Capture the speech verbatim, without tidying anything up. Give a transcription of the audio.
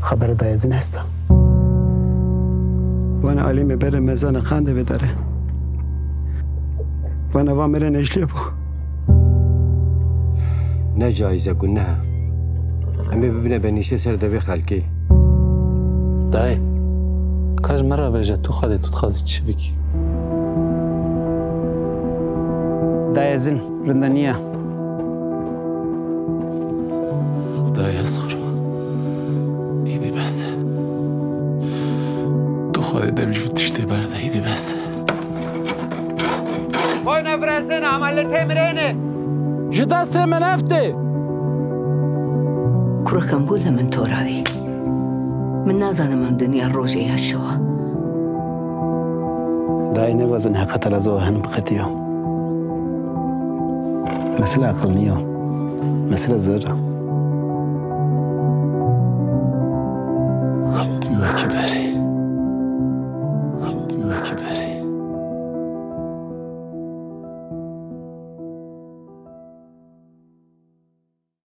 Xebera dayê Zin hesta. Wana alî me bere mezana qandê vê dere. Wana va mere nejliye bû. Ne caiz e, guneh e. Em ê bibine benîşe ser devê xelkê. Dayê, ka ji me re bêje, tu Xwedê tu dixwazî çi bikî? Dayê Zin, rindaniya. Dayê ez xurma. Îdî bes e. Tu Xwedê dev ji vî tiştê berde, îdî bes e. Boyna virezin, emelê têmirêne. Ji destê min ev tê. Kurek em bû li min toravî. Min nazanim em dinya rojê ya şewa. Dayê nebazin heqeta la zo hin biqetiya. Mesele aqil niya. Mesele zir e. Wekî berê.